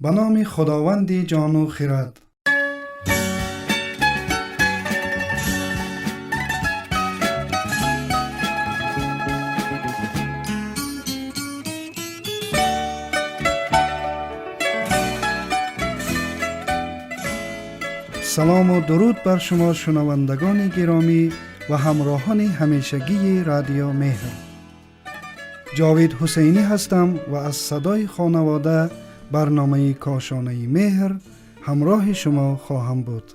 Ба номи Худованди ҷону хирад. Салому дуруд бар шумо, шунавандагони гиромӣ ва ҳамроҳони ҳамешагии Радио Меҳр. Ҷовид Ҳусайнӣ ҳастам ва аз Садои хонавода, барномаи Кошонаи Меҳр, ҳамроҳи шумо хоҳам буд.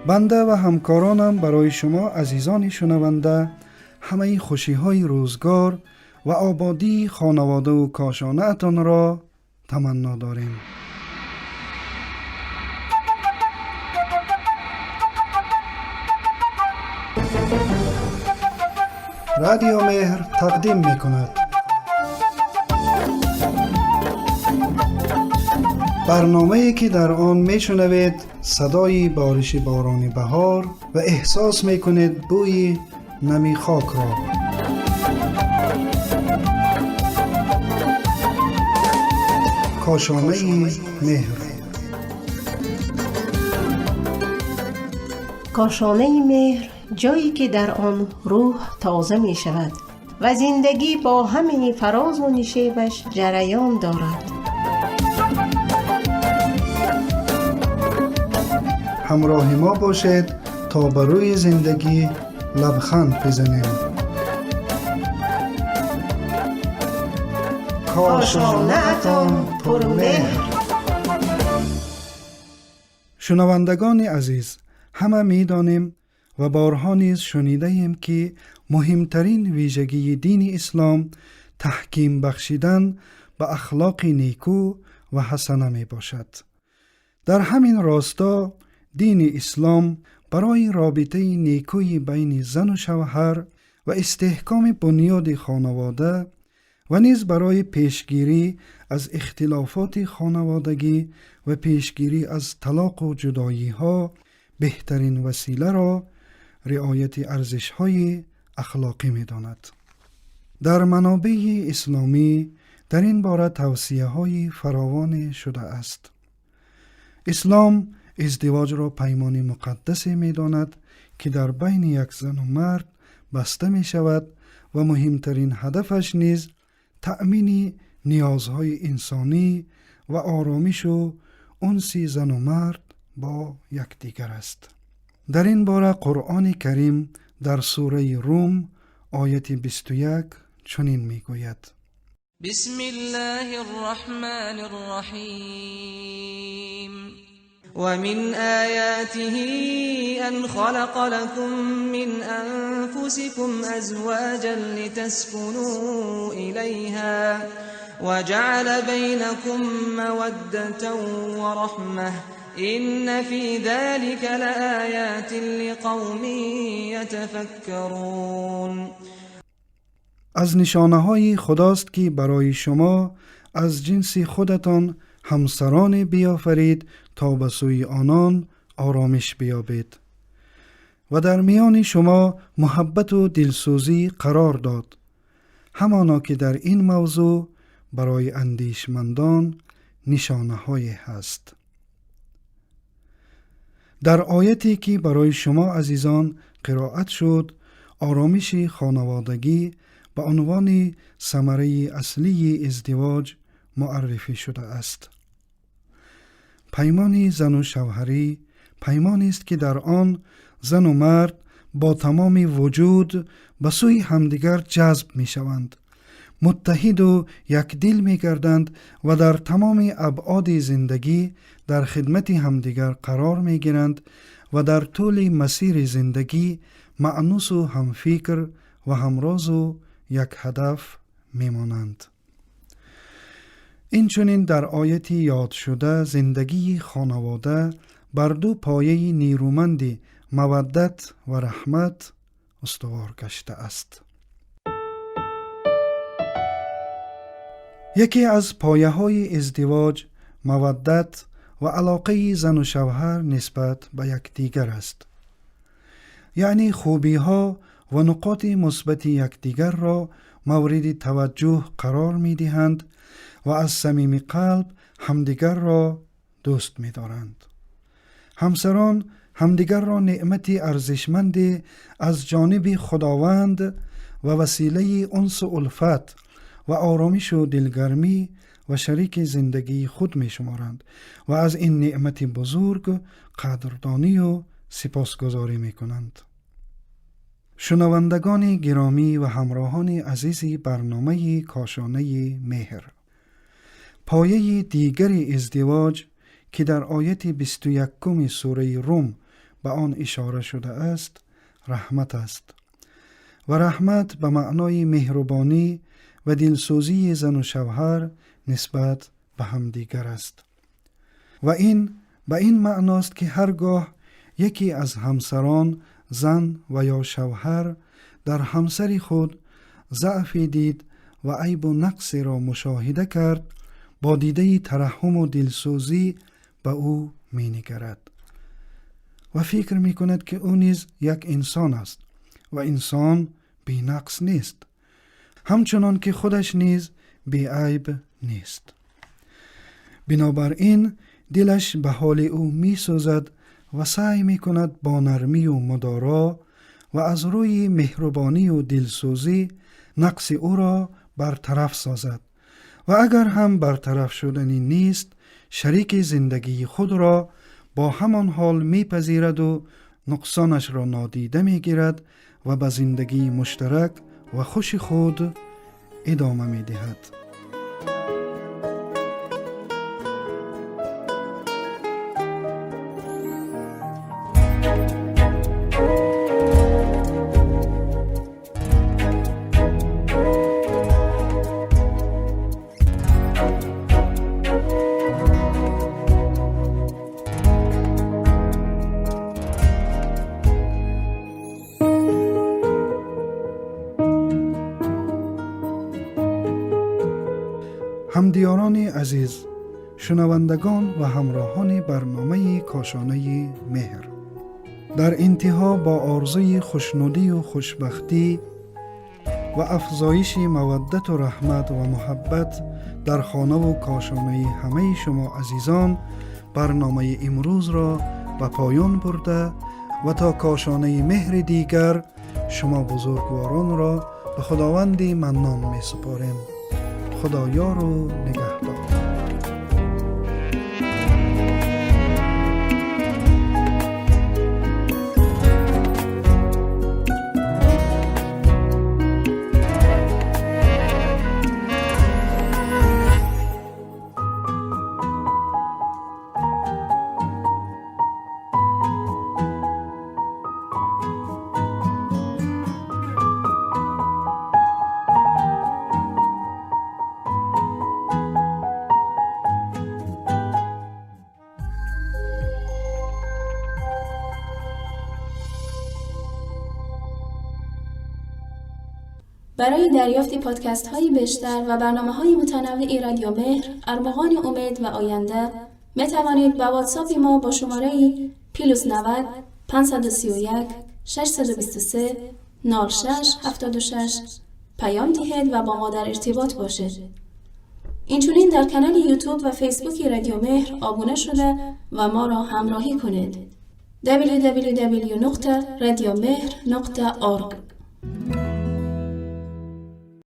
Банда ва ҳамкоронам барои шумо, азизони шунаванда, ҳамаи хушиҳои рӯзгор ва ободии хонаводаву кошонаатонро таманно дорем. Радио Меҳр тақдим мекунад барномае, ки дар он мешунавед садои бориши борони баҳор ва эҳсос мекунед бӯи нами хокро. Кошонаи Меҳр. Кошонаи Меҳр, ҷое ки дар он рӯҳ тоза мешавад ва зиндагӣ бо ҳамаи фарозу нишебаш ҷараён дорад. Ҳамроҳи мо бошед, то ба рӯи зиндагӣ лабханд бизанем. Кошонаатон пурмеҳр. Шунавандагони азиз, ҳама медонем ва борҳо низ шунидаем, ки муҳимтарин вижагии дини ислом таҳким бахшидан ба ахлоқи некӯ ва ҳасана мебошад. Дар ҳамин росто дини ислом барои робитаи некӯи байни зану шавҳар ва истеҳкоми бунёди хонавода ва низ барои пешгирӣ аз ихтилофоти хонаводагӣ ва пешгирӣ аз талоқу ҷудоиҳо беҳтарин василаро риояти арзишҳои ахлоқӣ медонад. Дар манобеи исломӣ дар ин бора тавсияҳои фаровоне шудааст. Ислом издивоҷро паймони муқаддасе медонад, ки дар байни як зану мард баста мешавад ва муҳимтарин ҳадафаш низ таъмини ниёзҳои инсонӣ ва оромишу унси зану мард бо якдигар аст. Дар ин бора Қуръони Карим дар сураи Рум, ояти 21, чунин мегӯяд: بسم الله الرحمن الرحيم. ومن آياته أن خلق لكم من أنفسكم أزواجا لتسكنوا إليها وجعل بينكم مودة ورحمة إن في ذلك لآيات لقوم يتفكرون. Аз нишонаҳои Худост, ки барои шумо аз ҷинси худатон ҳамсароне биёфарид, то ба сӯи онон оромиш биёбед, ва дар миёни шумо муҳаббату дилсӯзӣ қарор дод. Ҳамоно ки дар ин мавзӯъ барои андешмандон нишонаҳое ҳаст. Дар ояте, ки барои шумо азизон қироат шуд, оромиши хонаводагӣ ба унвони самараи аслии издивоҷ муаррифӣ шудааст. Паймони зану шавҳарӣ паймонест, ки дар он зану мард бо тамоми вуҷуд ба сӯи ҳамдигар ҷазб мешаванд, муттаҳиду якдил мегарданд ва дар тамоми абъоди зиндагӣ дар хидмати ҳамдигар қарор мегиранд ва дар тӯли масири зиндагӣ маънусу ҳамфикр ва ҳамрозу якҳадаф мемонанд. Инчунин дар ояти ёдшуда зиндагии хонавода бар ду пояи нерӯманди маваддат ва раҳмат устувор гаштааст. Яке аз пояҳои издивоҷ маваддат ва алоқаи зану шавҳар нисбат ба якдигар аст, яъне хубиҳо ва нуқоти мусбати якдигар ро мавриди таваҷҷӯҳ қарор медиҳанд ва аз самими қалб ҳамдигарро дӯст медоранд. Ҳамсарон ҳамдигарро неъмати арзишманде аз ҷониби Худованд ва василаи унсу улфат ва оромишу дилгармӣ ва шарики зиндагии худ мешуморанд ва аз ин неъмати бузург қадрдонию сипосгузорӣ мекунанд. Шунавандагони гиромӣ ва ҳамроҳони азизи барномаи Кошонаи меҳр, пояи дигари издивоҷ, ки дар ояти 21-уми сураи Рум ба он ишора шудааст, раҳмат аст ва раҳмат ба маънои меҳрубонӣ ва дилсӯзии зану шавҳар нисбат ба ҳамдигар аст. Ва ин ба ин маъност, ки ҳар гоҳ яке аз ҳамсарон, зан ва ё шавҳар, дар ҳамсари худ заъфе дид ва айбу нақсеро мушоҳида кард, бо дидаи тараҳҳуму дилсӯзӣ ба ӯ менигарад ва фикр мекунад, ки ӯ низ як инсон аст ва инсон бенақс нест, ҳамчунон ки худаш низ беайб нест. Бинобар ин дилаш ба ҳоли ӯ месӯзад ва саъй мекунад бо нармию мудоро ва аз рӯи меҳрубонию дилсӯзӣ нақси ӯро бартараф созад ва агар ҳам бартараф шуданӣ нест, шарики зиндагии худро бо ҳамон ҳол мепазираду нуқсонашро нодида мегирад ва ба зиндагии муштарак ва хуши худ идома медиҳад. Ҳамдиёрони азиз, шунавандагон ва ҳамроҳони барномаи Кошонаи меҳр, дар интиҳо бо орзуи хушнудию хушбахтӣ ва афзоиши маваддату раҳмат ва муҳаббат дар хонаву кошонаи ҳамаи шумо азизон барномаи имрӯзро ба поён бурда ва то кошонаи меҳри дигар шумо бузургворонро ба Худованди Маннон месупорем. Худоёру нигаҳдор. برای دریافت پادکست های بیشتر و برنامه های متنوع رادیو مهر، ارمغان امید و آینده، می توانید با واتساپ ما با شماره plus 90 531 623 06 76 پیام دهید و با ما در ارتباط باشید. اینچنین در کانال یوتیوب و فیسبوک رادیو مهر آبونه شده و ما را همراهی کنید. www.radiomehr.org.